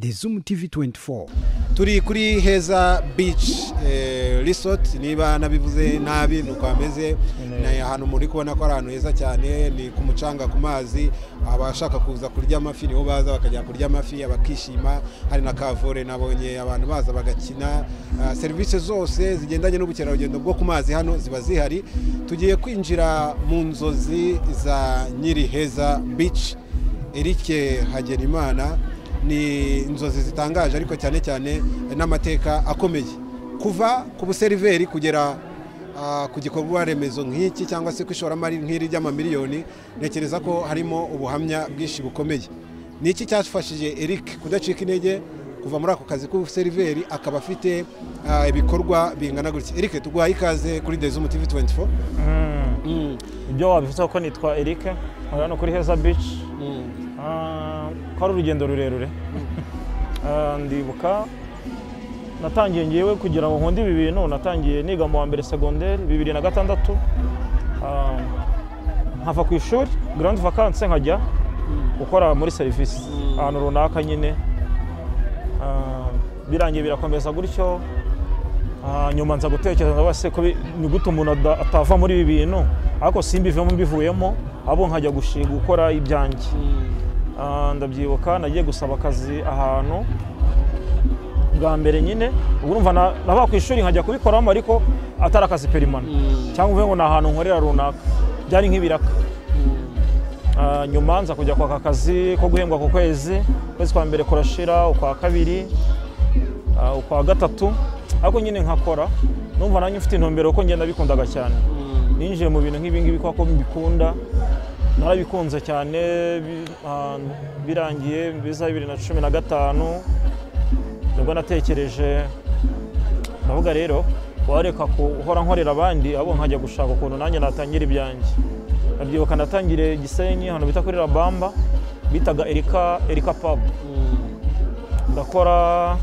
The Zoom TV 24. Turi kuri Heza Beach Resort, niba nabivuze nabi nuko ameze. Ni ahantu muri kubona ko ari ahantu heza cyane, ni ku mucanga, ku mazi. Abashaka kuza kurya amafi niho baza bakajya kurya amafi abakishima. Hari na kavore, nabonye abantu baza bagakina. Serivisi zose zigendanye n'ubukerarugendo bwo ku mazi hano ziba zihari. Tugiye kwinjira mu nzozi za nyiri Heza Beach, Eric Hagenimana. Ni inzozi zitangaje, ariko cyane cyane n'amateka akomeye, kuva ku buseriveri kugera ku gikorwa remezo nk'iki cyangwa se ku ishoramari nk'iri ry'amamiliyoni. Ntekereza ko harimo ubuhamya bwinshi bukomeye. Ni iki cyafashije Eric kudacika intege, kuva muri ako kazi k'ubuseriveri akaba afite ibikorwa bingana gutya? Eric, tuguhaye ikaze kuri The Zoom TV 24. Ibyo wabivuze ko nitwa Eric, hano kuri Heza Beach. Ko ari urugendo rurerure. Ndibuka natangiye ngewe kugira ngo nkunde ibi bintu, natangiye niga mu wa mbere segonderi 2006. Nkava ku ishuri grande vacance, nkajya gukora muri serivisi ahantu runaka nyine. Birangiye birakomeza gutyo. Nyuma nza gutekereza ndavuga se ko ni gute umuntu atava muri ibi bintu, ariko simbivemo mbivuyemo, abo nkajya gushinga gukora ibyanjye. Ndabyibuka nagiye gusaba akazi ahantu bwa mbere nyine, ubwo urumva nava ku ishuri nkajya kubikoramo, ariko atari akazi permanent cyangwa uvuge ngo ni ahantu nkorera runaka, byari nk'ibiraka. Nyuma nza kujya kwaka akazi ko guhembwa ku kwezi. Ukwezi kwa mbere kurashira, ukwa kabiri, ukwa gatatu, ariko nyine nkakora numva nanjye mfite intumbero kuko ngenda bikundaga cyane. Ninjiye mu bintu nk'ibi ngibi kuko mbikunda, narabikunze cyane. Birangiye biza 2015, nibwo natekereje ndavuga rero wareka guhora nkorera abandi, abo nkajya gushaka ukuntu nanjye natangira ibyanjye. Ndabyibuka natangiriye Gisenyi, ahantu bita kuri Rabamba, bitaga Erika Pub. Ndakora,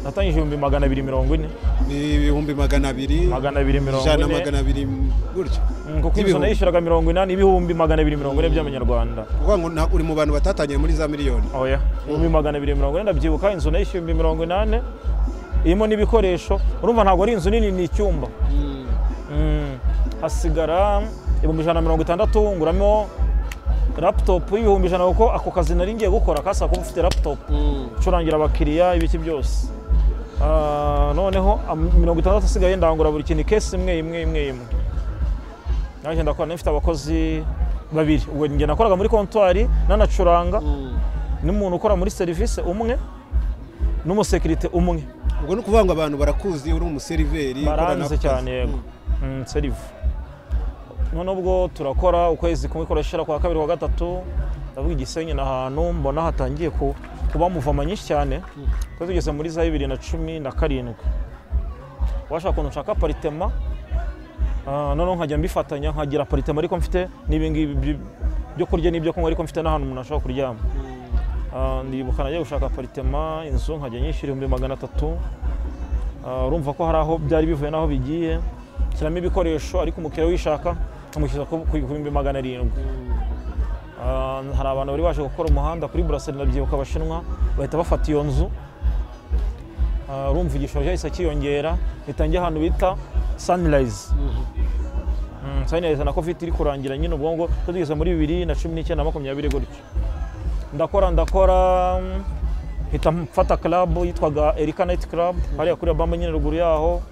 natangije 240,000. 200,000? 240. Ijana, 200 gutyo. Kuko inzu nayishyuraga 80, 240,000 by'amanyarwanda. Kuvuga ngo uri mu bantu batatangiye muri za miliyoni. Oya, 240,000. Ndabyibuka inzu nayishyuye 80,000, irimo n'ibikoresho. Urumva ntabwo ari inzu nini, ni icyumba. Hasigara 160,000, nguramo laptop y'100,000, kuko ako kazi nari ngiye gukora kasaba kuba ufite laptop, curangira abakiriya, ibiki byose. Noneho 60 asigaye ndangura buri kintu, ikesi imwe imwe imwe imwe. Nanjye ndakora, mfite abakozi babiri. Ubwo njye nakoraga muri comptoir nanacuranga, n'umuntu ukora muri serivisi umwe, n'umusekirite umwe. Ubwo ni ukuvuga ngo abantu barakuzi uri umuseriveri? Baranze cyane, yego. Serivu. None ubwo turakora, ukwezi kumwe kurashira, kwa kabiri, kwa gatatu, ndavuga Igisenyi na ahantu mbona hatangiye kuba mouvement nyinshi cyane. Twari tugeze muri za 2017, washaka ukuntu nshaka appartement, noneho nkajya mbifatanya, nkagira appartement ariko mfite n'ibi ngibi byo kurya n'ibyo kunywa, ariko mfite n'ahantu umuntu ashobora kuryama. Ndibuka nagiye gushaka appartement, inzu nkajya nyishyura 300,000. Urumva ko hari aho byari bivuye n'aho bigiye. Shyiramo ibikoresho, ariko umukiriya wishaka nkamushyira ku 700,000. Hari abantu bari baje gukora umuhanda kuri Buraseri, ndabyibuka, Abashinwa, bahita bafata iyo nzu. Urumva igishoro cyahise cyiyongera, mpita njya ahantu bita Sunrise. Sunrise na Covid iri kurangira nyine, ubwo ngo tugeze muri 2019, 20 gutyo. Ndakora, ndakora, mpita mfata club yitwaga Erika Night Club, hariya kuri Bamba nyine ruguru yaho.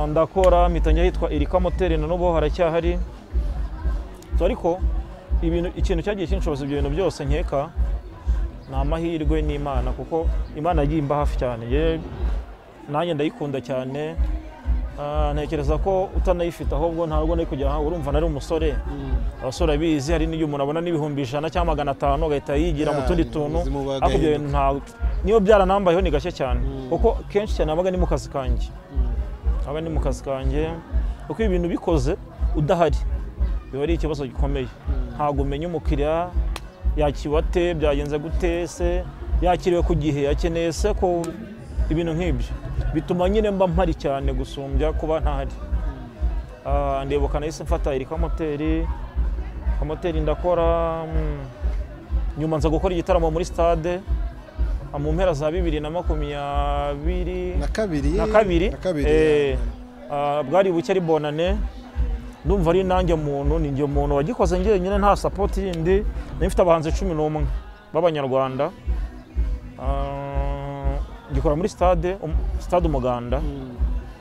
Ndakora, mpita njya hitwa Erika Motel, na n'ubu haracyahari. So, ariko ibintu, ikintu cyagiye kinshoboza ibyo bintu byose, nkeka ni amahirwe n'Imana, kuko Imana yagiye imba hafi cyane. Nanjye ndayikunda cyane. Ntekereza ko utanayifite ahubwo ntabwo nari kugera aho. Urumva nari umusore, abasore abizi, hari n'igihe umuntu abona n'100,000 cyangwa 500 agahita yigira mu tundi tuntu, ariko ibyo bintu ntabwo niyo byaranambayeho, ni gake cyane, kuko kenshi cyane nabaga ni mu kazi kanjye, nabaga ni mu kazi kanjye, kuko ibintu bikoze udahari biba ari ikibazo gikomeye. Ntabwo umenya umukiriya yakiriwe ate, byagenze gute se, yakiriwe ku gihe, yakeneye se ko, ibintu nk'ibyo bituma nyine mba mpari cyane gusumbya kuba ntahari. Ndibuka nahise mfata Erika Moteri, moteri ndakora. Nyuma nza gukora igitaramo muri stade. Mu mpera za 2022. Na kabiri. Na kabiri. Na kabiri. Bwari buke ari bonane, ndumva ari nanjye muntu, ni njye muntu wagikoze njyenyine, nta support yindi. Nari mfite abahanzi 11 b'Abanyarwanda. Gikora muri stade Umuganda.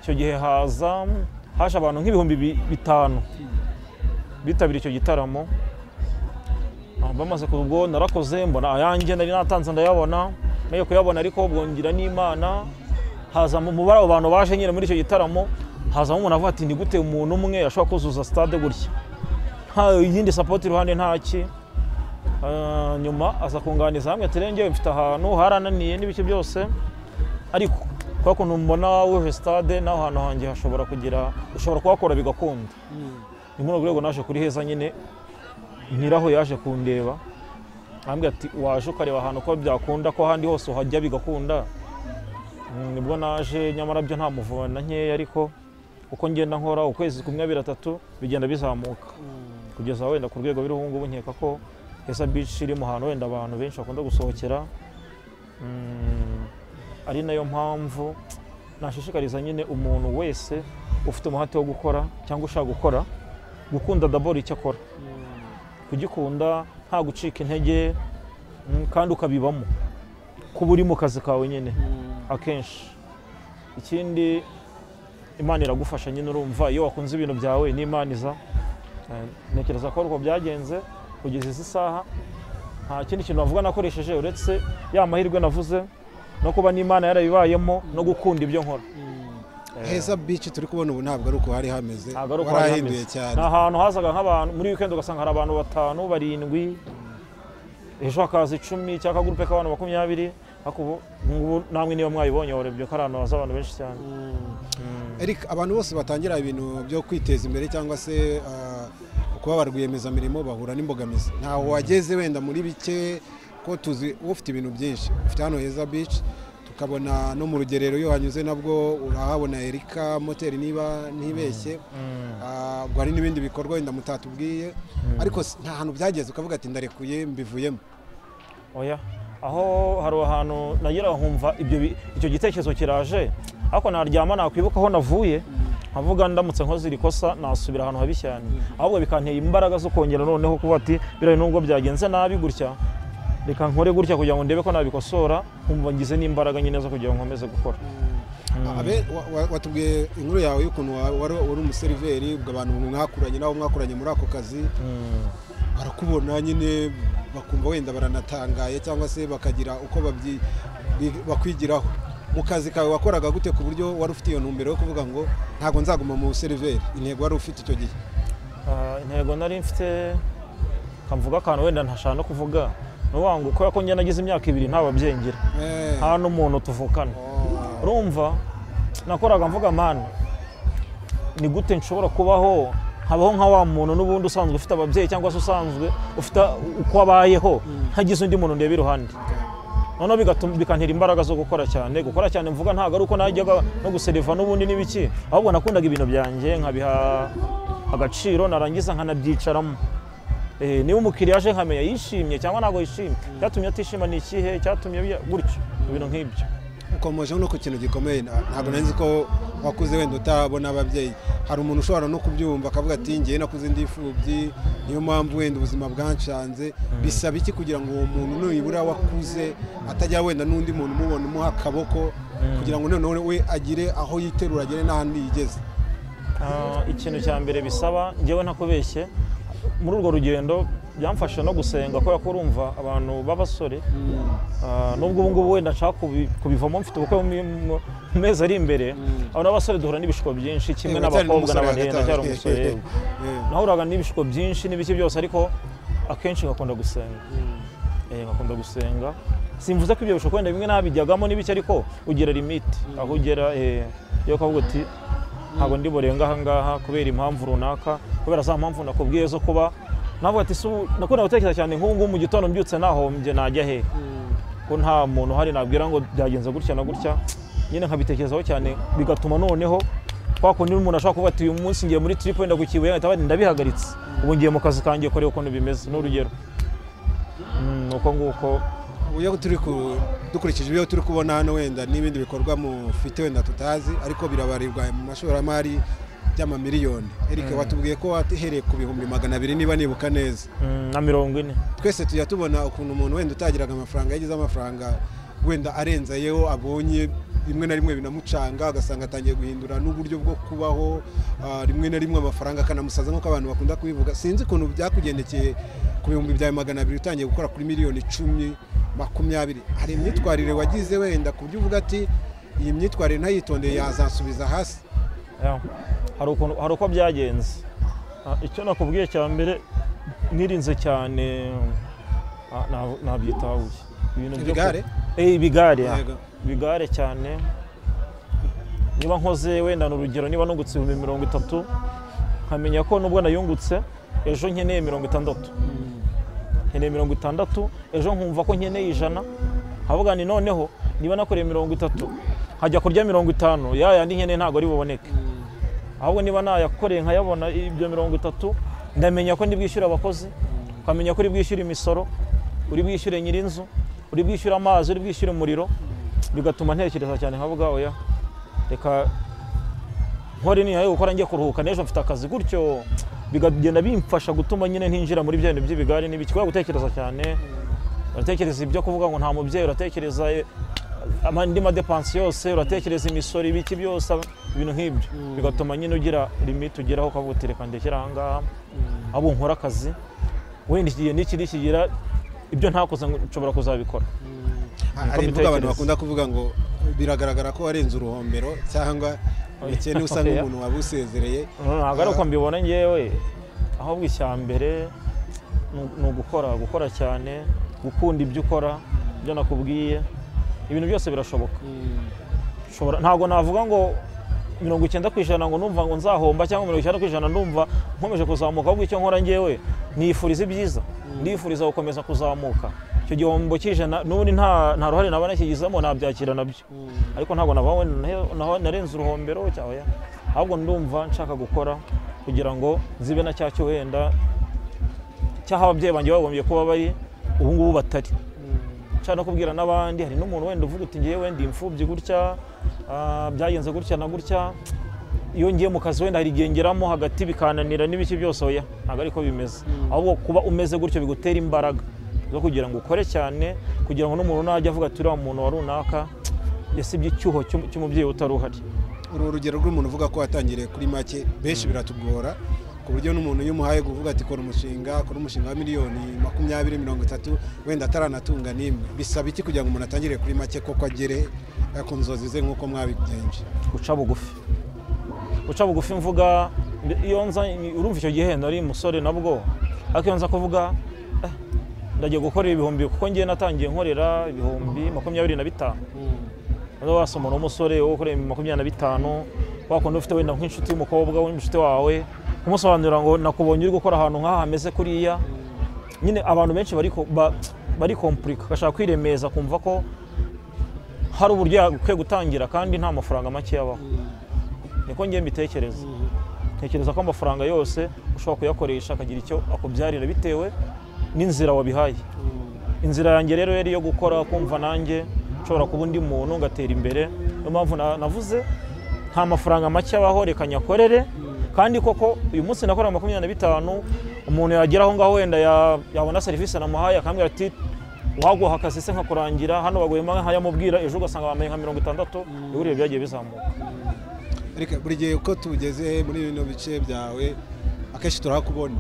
Icyo gihe haje abantu nk'ibihumbi 5 bitabiriye icyo gitaramo. Bamaze kubwo narakoze mbona ayanjye nari natanze ndayabona, nayo kuyabona, ariko ubwo ngira n'Imana haza mu mubare abo bantu baje nyine muri icyo gitaramo, hazamo umuntu avuga ati ni gute umuntu umwe ashobora kuzuza stade gutya nta yindi support iruhande, ntaki. Nyuma aza kunganiza hamwe ati njyewe mfite ahantu harananiye n'ibice byose, ariko kwa kuntu mbona wuje stade naho hantu hanjye hashobora kugira, ushobora kuhakora bigakunda. Ni muri urwo rwego naje kuri Heza nyine, nyiraho yaje kundeba ambwira ati waje ukareba ahantu ko byakunda, ko ahandi hose uhajya bigakunda. Nibwo naje, nyamara byo nta muvana nkeya, ariko uko ngenda nkora ukwezi kumwe abiri atatu bigenda bizamuka kugeza wenda ku rwego biriho ubu ngubu. Nkeka ko Heza Beach iri mu hantu wenda abantu benshi bakunda gusohokera. Ari nayo mpamvu nashishikariza nyine umuntu wese ufite umuhate wo gukora cyangwa ushaka gukora, gukunda daboro icyo akora, kugikunda nta gucika intege, kandi ukabibamo kuba uri mu kazi kawe nyine akenshi. Ikindi Imana iragufasha nyine, urumva iyo wakunze ibintu byawe n'Imana iza. Ntekereza ko uko byagenze kugeza izi saha nta kindi kintu navuga nakoresheje uretse ya mahirwe navuze no kuba n'Imana yarabibayemo no gukunda ibyo nkora. Heza Beach turi kubona ubu ntabwo ari uko hari hameze, Ntabwo ari uko hari warahinduye hameze. cyane. Ni ahantu hazaga nk'abantu muri weekend ugasanga hari abantu 5 7, ejo hakaza 10 cyangwa akagurupe k'abantu 20, ariko ubu ngubu namwe niba mwayibonye warebye ko ari ahantu haza abantu benshi cyane. Eric, abantu bose batangira ibintu byo kwiteza imbere cyangwa se kuba ba rwiyemezamirimo bahura n'imbogamizi. Ntaho wageze wenda muri bike, ko tuzi ufite ibintu byinshi, ufite hano Heza Beach, tukabona no mu Rugerero iyo hanyuze nabwo urahabona Erika moteri niba ntibeshye. Ubwo hari n'ibindi bikorwa wenda mutatubwiye, ariko nta hantu byageze ukavuga ati ndarekuye mbivuyemo? Oya, aho hari ahantu nagira nkumva icyo gitekerezo kiraje, ariko naryama nakwibuka aho navuye nkavuga ndamutse nkoze iri kosa nasubira ahantu habi cyane, ahubwo bikantera imbaraga zo kongera noneho kuba ati biriya nubwo byagenze nabi gutya, reka nkore gutya kugira ngo ndebe ko nabikosora, nkumva ngize n'imbaraga nyine zo kugira ngo nkomeze gukora. Watubwiye inkuru yawe y'ukuntu wari umuseriveri, ubwo abantu mwakuranye nabo mwakuranye muri ako kazi barakubona nyine bakumva wenda baranatangaye cyangwa se bakagira uko bakwigiraho. Mu kazi kawe wakoraga gute ku buryo wari ufite iyo ntumbero yo kuvuga ngo ntabwo nzaguma mu seriveri? Intego wari ufite icyo gihe? Intego nari mfite, kamvuga akantu wenda ntashaka no kuvuga, ni ukuvuga ngo kubera ko njye nagize imyaka 2 nta babyeyi ngira, nta n'umuntu tuvukana. Urumva nakoraga mvuga mana ni gute nshobora kubaho nkabaho nka wa muntu n'ubundi usanzwe ufite ababyeyi cyangwa se usanzwe ufite uko abayeho, ntagize undi muntu ndeba iruhande. Noneho bikantera imbaraga zo gukora cyane. Gukora cyane mvuga ntabwo ari uko najyaga no guseriva n'ubundi n'ibiki, ahubwo nakundaga ibintu byanjye nkabiha agaciro, narangiza nkanabyicaramo. Niba umukiriya aje nkamenya yishimye cyangwa ntabwo yishimye, cyatumye atishima ni ikihe, cyatumye gutyo, ibintu nk'ibyo. Ukomeje no ku kintu gikomeye, ntabwo nari nzi ko wakuze wenda utabona ababyeyi. Hari umuntu ushobora no kubyumva akavuga ati ngiye nakuze ndifubyi, niyo mpamvu wenda ubuzima bwanshanze. Bisaba iki kugira ngo uwo muntu nibura wakuze atajya wenda n'undi muntu umubona umuha akaboko kugira ngo noneho we agire aho yiterura, agere n'ahandi yigeze? Ikintu cya mbere bisaba, njyewe ntakubeshye, muri urwo rugendo byamfashe no gusenga, kubera ko urumva abantu b'abasore, nubwo ubu ngubu wenda nshaka kubivamo mfite ubukwe mu mezi ari imbere, abantu b'abasore duhura n'ibishuko byinshi kimwe n'abakobwa n'abagenda, ndacyari umusore nahuraga n'ibishuko byinshi n'ibiki byose, ariko akenshi ngakunda gusenga. Ngakunda gusenga, simvuze ko ibyo bishuko wenda bimwe nabijyagamo n'ibiki, ariko ugira limite aho ugera, yo ukavuga uti ntabwo ndi burenga aha ngaha kubera impamvu runaka, kubera za mpamvu nakubwiye zo kuba navuga ati nakunda gutekereza cyane nk'ubu ngubu mu gitondo mbyutse nahombye najya he, ko nta muntu uhari nabwira ngo byagenze gutya na gutya, nyine nkabitekerezaho cyane, bigatuma noneho kwa kundi umuntu ashobora kuvuga ati uyu munsi ngiye muri trip wenda ku Kibuye, nkahita ndabihagaritse, ubu ngiye mu kazi kanjye kureba ukuntu bimeze, n'urugero. Uko nguko Uburyo turi dukurikije ibyo turi kubona hano wenda n'ibindi bikorwa mufite wenda tutazi, ariko birabarirwa mu mashoramari by'amamiliyoni. Eric, watubwiye ko wahereye ku 200,000 niba nibuka neza. Na 40. Twese tujya tubona ukuntu umuntu wenda utagiraga amafaranga yagize amafaranga wenda arenze ayo abonye, rimwe na rimwe binamucanga, agasanga atangiye guhindura n'uburyo bwo kubaho, rimwe na rimwe amafaranga akanamusaza nk'uko abantu bakunda kubivuga. Sinzi ukuntu byakugendekeye ku 200,000 utangiye gukora kuri miliyoni 10, 20. Hari imyitwarire wagize wenda ku buryo uvuga ati iyi myitwarire ntayitondeye yazansubiza hasi? Hari uko byagenze. Icyo nakubwiye cya mbere, nirinze cyane, nabyitahuye ibigare. Ibigare, ibigare cyane. Niba nkoze wenda n'urugero, niba nungutse 30,000, nkamenya ko nubwo nayungutse ejo nkeneye 60, nkeneye 60, ejo nkumva ko nkeneye 100, nkavuga ni noneho niba nakoreye 30 nkajya kurya 50, ya yandi nkeneye ntabwo ari buboneke. Ahubwo niba nayakoreye nkayabona ibyo 30, ndamenya ko ndibwishyura abakozi, nkamenya ko uri bwishyura imisoro, uri bwishyure nyirinzu, uri bwishyura amazi, uri bwishyura umuriro, bigatuma ntekereza cyane nkavuga oya reka nkore nihaye gukora njye kuruhuka n'ejo mfite akazi, gutyo bikagenda bimfasha gutuma nyine ntinjira muri bya bintu by'ibigare n'ibiki. Kubera gutekereza cyane, uratekereza ibyo kuvuga ngo nta mubyeyi, uratekereza andi madepansi yose, uratekereza imisoro, ibiki byose, ibintu nk'ibyo, bigatuma nyine ugira limite ugeraho ukavuga uti reka ndekere aha ngaha, abo nkora akazi wenda iki gihe n'iki nikigira ibyo ntakoze nshobora kuzabikora. Hari imvugo abantu bakunda kuvuga ngo biragaragara ko warenze uruhombero cyangwa ubukene, usa nk'umuntu wabusezereye. Ntabwo ari uko mbibona ngewe, ahubwo icya mbere ni ugukora, gukora cyane, gukunda ibyo ukora, ibyo nakubwiye, ibintu byose birashoboka. Ntabwo navuga ngo 90% ngo numva ngo nzahomba, cyangwa 90% ndumva nkomeje kuzamuka, ahubwo icyo nkora ngewe nifuriza ibyiza, ndifuriza gukomeza kuzamuka. Icyo gihombo cy'ijana n'ubundi nta ruhare naba nakigizemo, nabyakira nabyo, ariko ntabwo naba narenze uruhombero cyangwa, ahubwo ndumva nshaka gukora kugira ngo nzibe na cyacyo wenda cyaho ababyeyi banjye bagombye kuba bari ubu ngubu batari. Nshaka no kubwira n'abandi, hari n'umuntu wenda uvuga uti ngewe ndi imfubyi gutya, byagenze gutya na gutya, iyo ngiye mu kazi wenda hari igihe ngeramo hagati bikananira n'ibiki byose, oya ntabwo ariko bimeze. Ahubwo kuba umeze gutyo bigutera imbaraga zo kugira ngo ukore cyane, kugira ngo n'umuntu najya avuga ati uriya muntu wa runaka yasibye icyuho cy'umubyeyi utari uhari. Uru rugero rw'umuntu uvuga ko watangiriye kuri make, benshi biratugora, ku buryo n'umuntu iyo umuhaye kuvuga ati kora umushinga, kora umushinga wa miliyoni 20, 30, wenda ataranatunga n'imwe, bisaba iki kugira ngo umuntu atangire kuri make koko agere ku nzozi ze nk'uko mwabigenje? Guca bugufi. Guca bugufi mvuga, iyo nza urumva icyo gihe nari umusore nabwo, ariko iyo nza kuvuga ndagiye gukorera ibihumbi, kuko ngiye natangiye nkorera 25,000. Wasoma n'umusore wo gukorera 25, wakunda ufite wenda nk'inshuti y'umukobwa w'inshuti wawe, kumusobanurira ngo nakubonye uri gukora ahantu nk'aha hameze kuriya, nyine abantu benshi bari komplika, bashaka kwiremeza kumva ko hari uburyo yakwiye gutangira kandi nta mafaranga make yabaho. Niko ngiye mbitekereza. Ntekereza ko amafaranga yose ushobora kuyakoresha akagira icyo akubyarira bitewe n'inzira wabihaye. Inzira yanjye rero yari iyo gukora, kumva nanjye nshobora kuba undi muntu ngatera imbere. Niyo mpamvu navuze nta mafaranga make abaho, reka nyakorere. Kandi koko uyu munsi nakora 25, umuntu yagera aho ngaho wenda yabona serivisi namuhaye akambwira ati waguha akazi se nkakurangira hano baguhema nkayamubwira, ejo ugasanga bambaye nka 60, ihuriro byagiye bizamuka. Ariko buri gihe uko tugeze muri bino bice byawe akenshi turahakubona,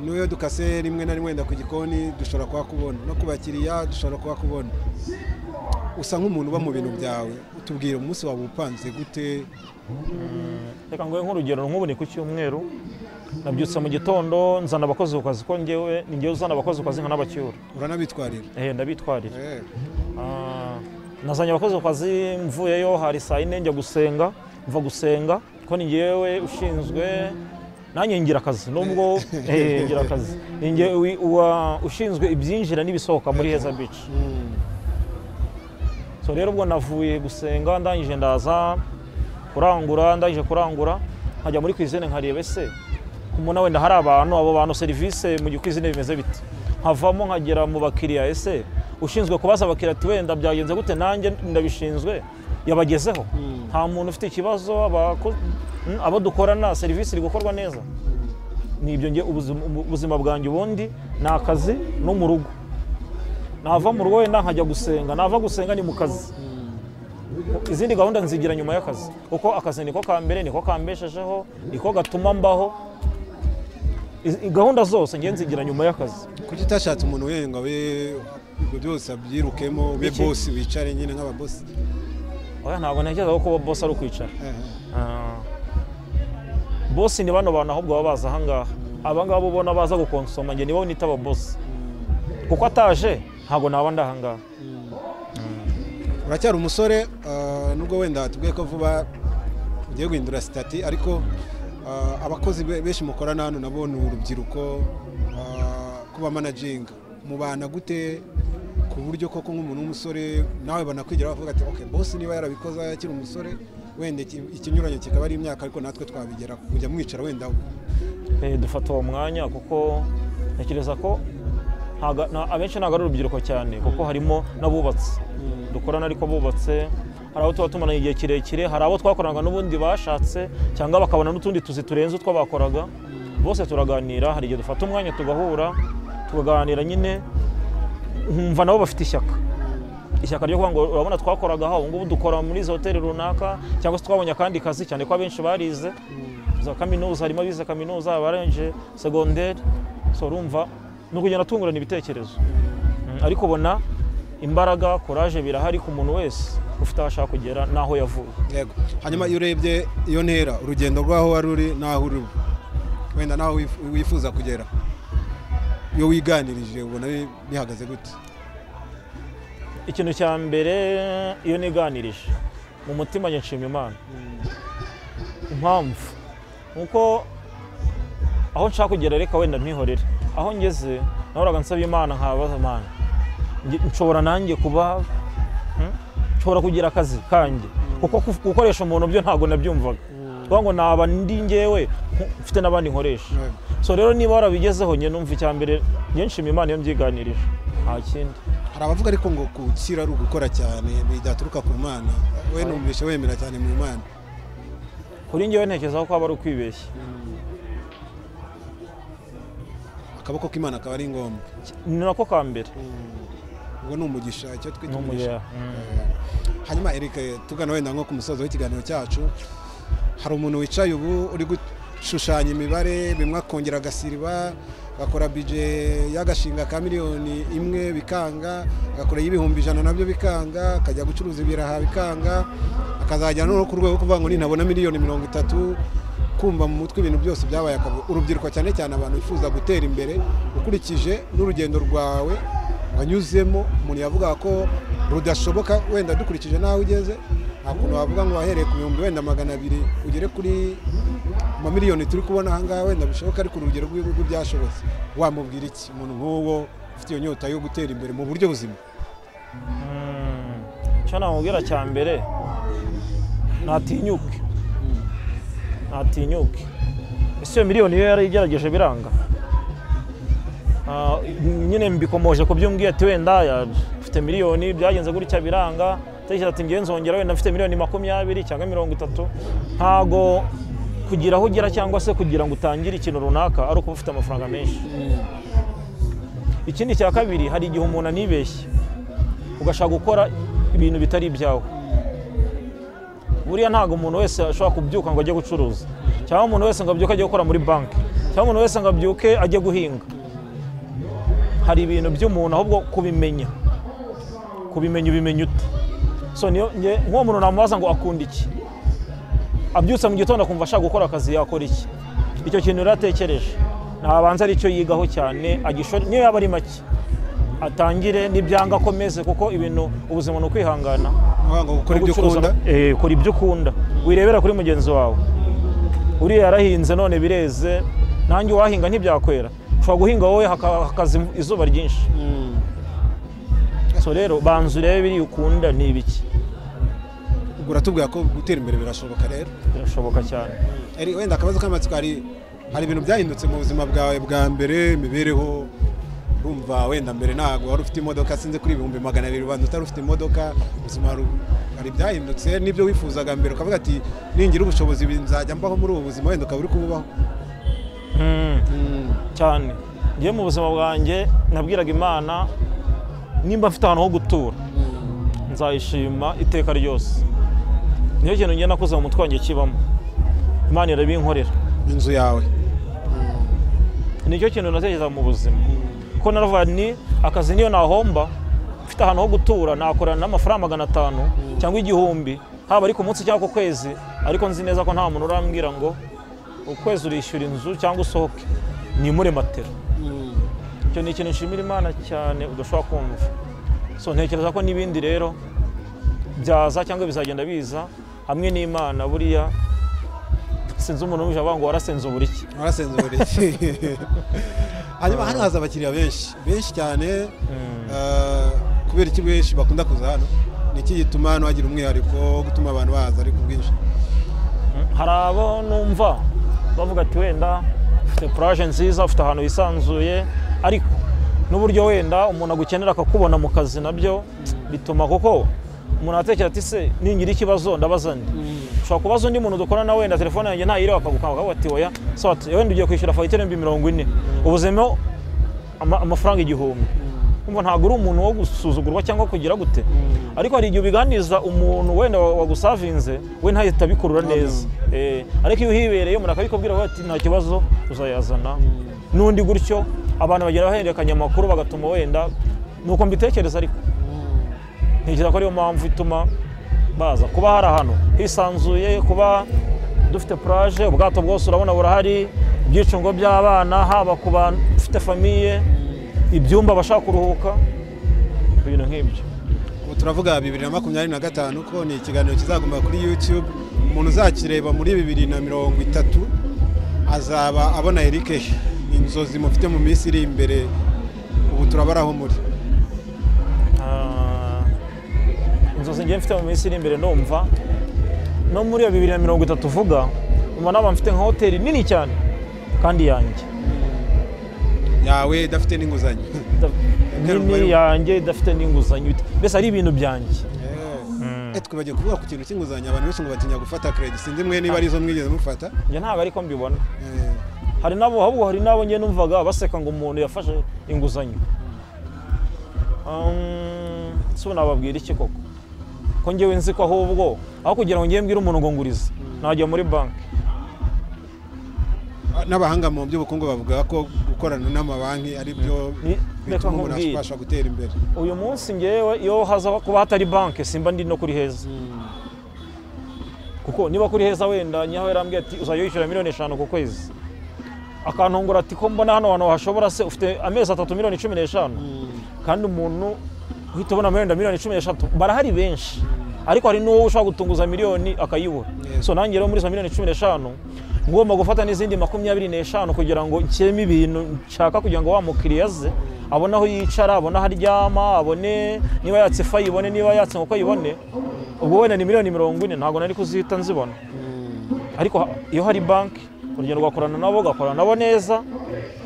n'iyo dukase rimwe na rimwe wenda ku gikoni dushobora kuhakubona, no ku bakiriya dushobora kuhakubona. Usa nk'umuntu uba mu bintu byawe, utubwira umunsi wawe upanze gute? Reka nguhe nk'urugero, nk'ubu ni ku cyumweru nabyutse mu gitondo nzana abakozi ku kazi, ko ngewe ni ngewe uzana abakozi ku kazi nkanabacyura. Uranabitwarira? Ndabitwarira. Nazanye abakozi ku kazi, mvuyeyo hari saa 4 njya gusenga, mva gusenga ko ni ngewe ushinzwe, nanjye ngira akazi nubwo ngira akazi, ni ngewe ushinzwe ibyinjira n'ibisohoka muri Heza Beach. So rero ubwo navuye gusenga ndangije ndaza kurangura, ndangije kurangura nkajya muri cuisine nkareba ese kumuna wenda hari abantu, abo bantu service mu cuisine bimeze bite, Nkavamo nkagera mu bakiriya, ese ushinzwe kubaza abakiriya ati wenda byagenze gute, nanjye ndabishinzwe, yabagezeho? Nta muntu ufite ikibazo, abo dukorana serivisi iri gukorwa neza. Ni ibyo nge ubuzima bwanjye ubundi ni akazi no mu rugo. Nava mu rugo wenda nkajya gusenga, nava gusenga ni mu kazi. Izindi gahunda nzigira nyuma y'akazi, kuko akazi niko ka mbere, niko kambeshejeho, niko gatuma mbaho. Gahunda zose nge nzigira nyuma y'akazi. Kuki utashatse umuntu wenda ngo abe ibyo byose abyirukemo, ube Iki? boss, wicare nyine nk'ababosi? Oya, ntabwo ntekereza ko kuba boss ari ukwicara. Boss ni bano bantu ahubwo baba baza ahangaha, aba ngaba ubona baza gukonsoma, njye nibo nita aba boss, kuko ataje ntabwo naba ndi ahangaha. Uracyari umusore, nubwo wenda tubwiye ko vuba ugiye guhindura statut, ariko abakozi benshi mukorana hano nabo ni urubyiruko. Kuba managing mubana gute ku buryo koko nk'umuntu w'umusore nawe banakwigira bavuga ati: "Okay, boss niba yarabikoze akiri umusore, wenda ikinyuranyo kikaba ari imyaka, ariko natwe twabigera"? Kujya mwicara wenda? Dufata uwo mwanya, kuko ntekereza ko abenshi ntabwo ari urubyiruko cyane, kuko harimo n'abubatse dukorana, ariko bubatse hari abo tuba tumaranye igihe kirekire, hari abo twakoranaga n'ubundi bashatse cyangwa bakabona n'utundi tuzi turenze utwo bakoraga. Bose turaganira, hari igihe dufata umwanya tugahura tukaganira nyine, nkumva nabo bafite ishyaka ryo kuvuga ngo urabona twakoraga aho, ubu ngubu dukora muri izo hoteli runaka, cyangwa se twabonye akandi kazi, cyane ko abenshi barize za kaminuza, harimo abize kaminuza, abarangije segonderi. So urumva ni ukugenda tungurana ibitekerezo. Ariko ubona imbaraga, courage birahari ku muntu wese ufite aho ashaka kugera n'aho yavuye. Yego. Hanyuma iyo urebye iyo ntera, urugendo rw'aho wari uri n'aho uri ubu, wenda n'aho wifuza kugera, iyo wiganirije ubona bihagaze gute? Ikintu cya mbere, iyo niganirije mu mutima njye nshima Imana. Impamvu nuko aho nshaka kugera, reka wenda mpihorere, aho ngeze nahoraga nsaba Imana, nkabaza Imana, nshobora nanjye kuba, nshobora kugira akazi kanjye, kuko gukoresha umuntu byo ntabwo nabyumvaga, kuvuga ngo naba ndi njyewe mfite n'abandi nkoresha. So rero niba warabigezeho, njye numva icya mbere njye nshima Imana iyo mbyiganirije, nta kindi. Hari abavuga ariko ngo gukira ari ugukora cyane, bidaturuka ku Mana. We numvise wemera cyane mu Mana. Kuri njyewe ntekereza ko aba ari ukwibeshya. Akaboko k'Imana akaba ari ngombwa. Ni nako ka mbere. Ubwo ni umugisha, icyo twita Ni umugisha. umugisha. Hanyuma Eric, tugana wenda nko ku musozo w'ikiganiro cyacu, hari umuntu wicaye ubu uri gushushanya imibare, bimwe akongera agasiriba, agakora budget y'agashinga ka miliyoni 1 bikanga, agakora iy'ibihumbi 100 nabyo bikanga, akajya gucuruza ibiraha bikanga, akazajya no ku rwego rwo kuvuga ngo nintabona miliyoni 30, kumva mu mutwe ibintu byose byabaye akavuyo. Urubyiruko, cyane cyane abantu bifuza gutera imbere, ukurikije n'urugendo rwawe wanyuzemo, umuntu yavuga ko rudashoboka, wenda dukurikije n'aho ugeze, nta kuntu wavuga ngo wahereye ku bihumbi wenda 200 ugere kuri mamiliyoni turi kubona ahangaha, wenda bishoboka, ariko urugero rw'ibyashobotse, wamubwira iki umuntu nk'uwo ufite iyo nyota yo gutera imbere mu buryo buzima? Icyo namubwira cya mbere, ntatinyuke, ntatinyuke. Ese iyo miliyoni iyo yarayigerageje biranga? Nyine mbikomoje ku byo umbwiye ati wenda ufite miliyoni byagenze gutya biranga, tekereza ati ngiye nzongera wenda mfite miliyoni 20 cyangwa 30. Ntago kugira aho ugera cyangwa se kugira ngo utangire ikintu runaka ari ukuba ufite amafaranga menshi. Ikindi cya kabiri, hari igihe umuntu anibeshya ugashaka gukora ibintu bitari ibyawe. Buriya ntabwo umuntu wese ashobora kubyuka ngo ajye gucuruza, cyangwa umuntu wese ngo abyuke ajye gukora muri banki, cyangwa umuntu wese ngo abyuke ajye guhinga. Hari ibintu by'umuntu ahubwo kubimenya ubimenya ute? So niyo nk'uwo muntu namubaza ngo akunda iki, abyutse mu gitondo akumva ashaka gukora akazi, yakora iki? Icyo kintu rero atekereje ntabanza ari cyo yigaho cyane, agishore, niyo yaba ari make atangire, nibyanga akomeze, kuko ibintu ubuzima ni ukwihangana. Ngo gukora ibyo Gucuruza- ukunda. Kora ibyo ukunda, wirebera kuri mugenzi wawe, uriya yarahinze none bireze, nanjye uwahinga ntibyakwera. Ushobora guhinga wowe hakaza izuba ryinshi. So rero banza urebe biriya ukunda ni ibiki. Ubwo uratubwira ko gutera imbere birashoboka rero? Birashoboka cyane. Eri, wenda akabazo k'amatsiko, hari ibintu byahindutse mu buzima bwawe bwa mbere, imibereho? Urumva wenda mbere ntabwo wari ufite imodoka, sinzi kuri 200,000 ubanza utari ufite imodoka. Ubuzima hari ibyahindutse n'ibyo wifuzaga mbere ukavuga ati ningira ubushobozi nzajya mbaho muri ubu buzima, wenda ukaba uri kububaho. Cyane. Ngiye mu buzima bwanjye nabwiraga Imana nimba mfite ahantu ho gutura nzayishima iteka ryose. Niyo kintu ngiye nakoze mu mutwe wanjye kibamo, Imana irabinkorera. Inzu yawe nicyo kintu natekereza mu buzima, ko naravuga ni akazi niyo nahomba mfite ahantu ho gutura nakorana n'amafaranga 500 cyangwa 1000 haba ari ku munsi cyangwa ku kwezi, ariko nzi neza ko nta muntu urambwira ngo ukwezi urishyura inzu cyangwa usohoke nimure matera. Icyo ni ikintu nshimira Imana cyane udashobora kumva. So ntekereza ko n'ibindi rero byaza cyangwa bizagenda biza hamwe n'Imana. Buriya sinzi umuntu uje avuga ngo warasenze uburiki, warasenze uburiki. Hanyuma hano haza abakiriya benshi benshi cyane. Kubera iki benshi bakunda kuza hano? Ni iki gituma hano hagira umwihariko wo gutuma abantu baza ari ku bwinshi? Hari abo numva bavuga ati wenda ufite plage nziza, ufite ahantu hisanzuye, ariko n'uburyo wenda umuntu agukenera akakubona mu kazi nabyo bituma, kuko umuntu atekereza ati se ningira ikibazo ndabaza nde? Ushobora kubaza undi muntu dukorana wenda telefone yanjye ntayiriho akagukanga akavuga ati oya, so ati wenda ugiye kwishyura fagitire 40,000 ubuzemo amafaranga 1000. Umva ntabwo uri umuntu wo gusuzugurwa cyangwa kugira gute, ariko hari igihe ubiganiza umuntu wenda wagusavinze we ntahita abikurura neza. Ariko iyo uhibereye umuntu akabikubwira ati nta kibazo uzayazana, n'undi gutyo abantu bagera bahererekanya amakuru bagatuma wenda nuko mbitekereza, ariko ntekereza ko ariyo mpamvu ituma baza kuba hari ahantu hisanzuye, kuba dufite plage, ubwato bwose urabona burahari, ibyicungo by'abana haba ku bantu ufite famiye, ibyumba bashaka kuruhuka, ibintu nk'ibyo. Ubu turavuga 2025 ko ni ikiganiro kizaguma kuri YouTube. Umuntu uzakireba muri 2030 azaba abona Eric inzozi mufite mu minsi iri imbere. Ubu turabaraho muri inzozi ngiye mfite mu minsi iri imbere, ndumva no muri 2030 uvuga umva naba mfite nka hoteli nini cyane kandi yanjye yawe idafite n'inguzanyo, nini yanjye idafite n'inguzanyo, mbese ari ibintu byanjye. Twibagiwe kuvuga ku kintu cy'inguzanyo, abantu benshi ngo batinya gufata credit, sinzi mwe niba arizo mwigeze mufata. Njye ntabwo ariko mbibona. Hari nabo ahubwo hari nabo ngiye numvaga baseka ngo umuntu yafashe inguzanyo. So nababwira iki koko? Ko ngewe nzi ko ahubwo aho kugira ngo ngiye mbwire umuntu ngo ngurize najya muri banki. N'abahanga mu by'ubukungu bavuga ko gukorana n'amabanki ari byo bituma umuntu abasha gutera imbere. Uyu munsi ngewe iyo haza kuba hatari banki simba ndi no kuri Heza, kuko niba kuri Heza wenda nyaho yarambwiye ati uzajya wishyura 5 miliyoni ku kwezi, akantungura ati ko mbona hano hantu hashobora se ufite amezi 3 15 miliyoni, kandi umuntu uhita ubona wenda 13 miliyoni barahari benshi, ariko hari n'uwo ushobora gutunguza miliyoni akayibura. So nanjye rero muri izo 15 miliyoni ngomba gufata n'izindi 25 kugira ngo nshyiremo ibintu nshaka, kugira ngo wa mukiriya aze abone aho yicara, abone aho aryama, abone niba yatse ifa ayibone, niba yatse inkoko ayibone. Ubwo wenda ni 40 miliyoni ntabwo nari kuzihita nzibona, ariko iyo hari banki urugendo ugakorana nabo, ugakorana nabo neza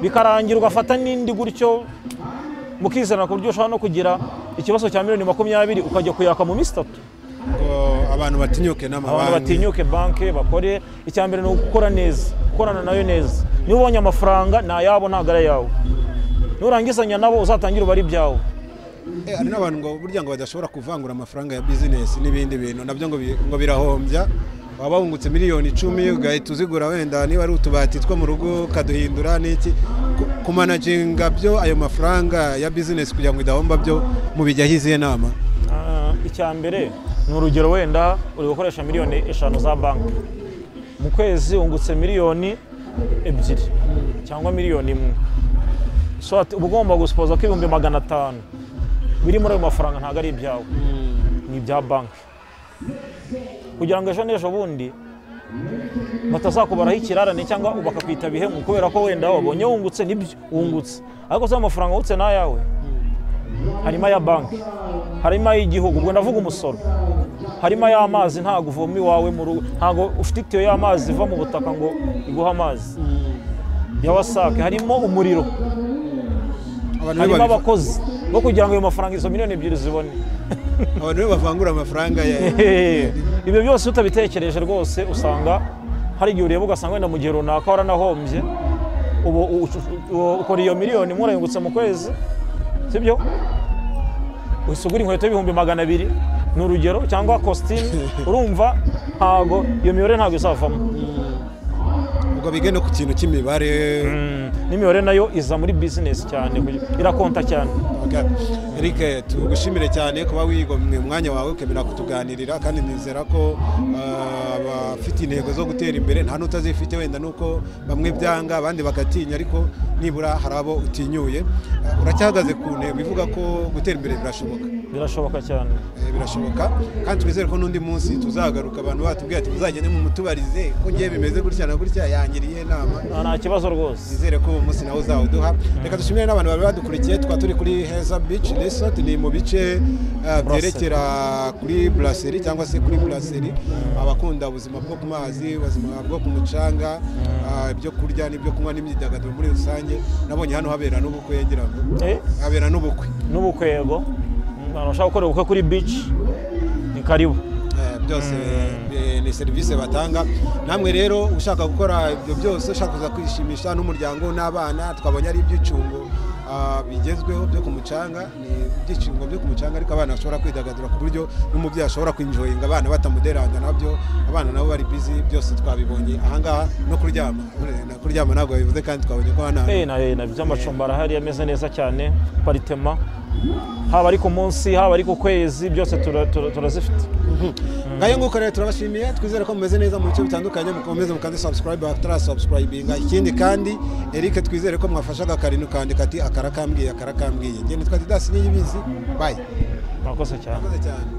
bikarangira ugafata n'indi gutyo mukizana, ku buryo ushobora no kugira ikibazo cya 20 miliyoni ukajya kuyaka mu minsi 3. Ngo abantu batinyuke abantu n'amabanki, batinyuke banki bakore. Icya mbere ni ugukora neza, gukorana nayo neza. Niba ubonye amafaranga ni ayabo ntabwo ari ayawe, nurangizanya nabo uzatangire ubare ibyawe. Hari n'abantu ngo burya ngo badashobora kuvangura amafaranga ya bizinesi n'ibindi bintu, nabyo ngo birahombya. Waba wungutse 10 miliyoni ugahita uzigura wenda niba ari utubati two mu rugo ukaduhindura n'iki. Kumanaginga byo ayo mafaranga ya bizinesi kugira ngo idahomba byo mubijyaho izihe nama? Icya mbere ni urugero, wenda uri gukoresha 5 miliyoni za banki mu kwezi, wungutse 2 miliyoni cyangwa 1 miliyoni, so ati uba ugomba gusipoza ko 500,000 biri muri ayo mafaranga ntabwo ari ibyawe, ni ibya banki, kugira ngo ejo n'ejo bundi batazakubaraho ikirarane cyangwa bakakwita bihemu kubera ko wenda wabonye wungutse. Nibyo wungutse, ariko se amafaranga wungutse ni ayawe? Harimo aya banki, harimo ay'igihugu, ubwo ndavuga umusoro, harimo ay'amazi, ntabwo uvoma iwawe mu rugo, ntabwo ufite itiyo y'amazi iva mu butaka ngo iguhe amazi ya WASAC, harimo umuriro. Abantu Harimo abakozi bo kugira ngo ayo mafaranga, izo miliyoni 2 zibone. Abantu nibo bavangura amafaranga ya Ibyo byose utabitekereje rwose, usanga hari igihe ureba ugasanga wenda mu gihe runaka waranahombye. Ubu ukora iyo miliyoni 1 urayungutse mu kwezi, sibyo? Uhise ugura inkweto y'ibihumbi 200, ni urugero, cyangwa kositimu. Urumva ntago iyo mibare ntabwo izavamo. Ubwo bige no ku kintu cy'imibare. N'imibare nayo iza muri bizinesi cyane, irakonta cyane. Okay. Eric, tugushimire cyane kuba wigomwe umwanya wawe ukemera kutuganirira, kandi nizera ko abafite intego zo gutera imbere, nta n'utazifite, wenda nuko bamwe byanga abandi bagatinya, ariko nibura hari abo utinyuye. Uracyahagaze ku ntego ivuga ko gutera imbere birashoboka? Birashoboka cyane. Birashoboka, kandi twizere ko n'undi munsi tuzagaruka abantu batubwiye ati muzagende mu mutubarize ko ngiye bimeze gutya na gutya, yangiriye inama. Nta kibazo rwose. Nizere ko uwo munsi nawe uzawuduha. Reka dushimire n'abantu bari badukurikiye. Tukaba turi kuri Heza Beach Resort, ni mu bice byerekera kuri Brasserie cyangwa se kuri Brasserie. Abakunda ubuzima bwo ku mazi, ubuzima bwo ku mucanga, ibyo kurya n'ibyo kunywa n'imyidagaduro muri rusange. Nabonye hano habera n'ubukwe, ngira ngo habera n'ubukwe. N'ubukwe, yego. Abantu bashaka gukora ubukwe kuri beach ni karibu. Byose ni serivisi batanga. Namwe rero ushaka gukora ibyo byose, ushaka kuza kwishimisha n'umuryango n'abana, twabonye ari ibyicungo bigezweho byo ku mucanga. Ni ibyicungo byo ku mucanga, ariko abana bashobora kwidagadura ku buryo n'umubyeyi ashobora kwinjoyinga abana batamuderanga, nabyo abana nabo bari busy. Byose twabibonye ahangaha. No kuryama, na kuryama ntabwo babivuze, kandi twabonye ko hano Na by'amacumbi arahari ameze neza cyane, apartment, haba ari ku munsi, haba ari ku kwezi, byose turazifite. Ngayo nguko rero, turabashimiye. Twizere ko mumeze neza mu bice bitandukanye. Mukomeze mukande subscribe abatarasubscribinga. Ikindi kandi, Eric, twizere ko mwafashe agakarino ukandika ati akarakambwiye, akarakambwiye. Njye nitwa Didas Niyibizi, bye. Murakoze cyane. Murakoze cyane.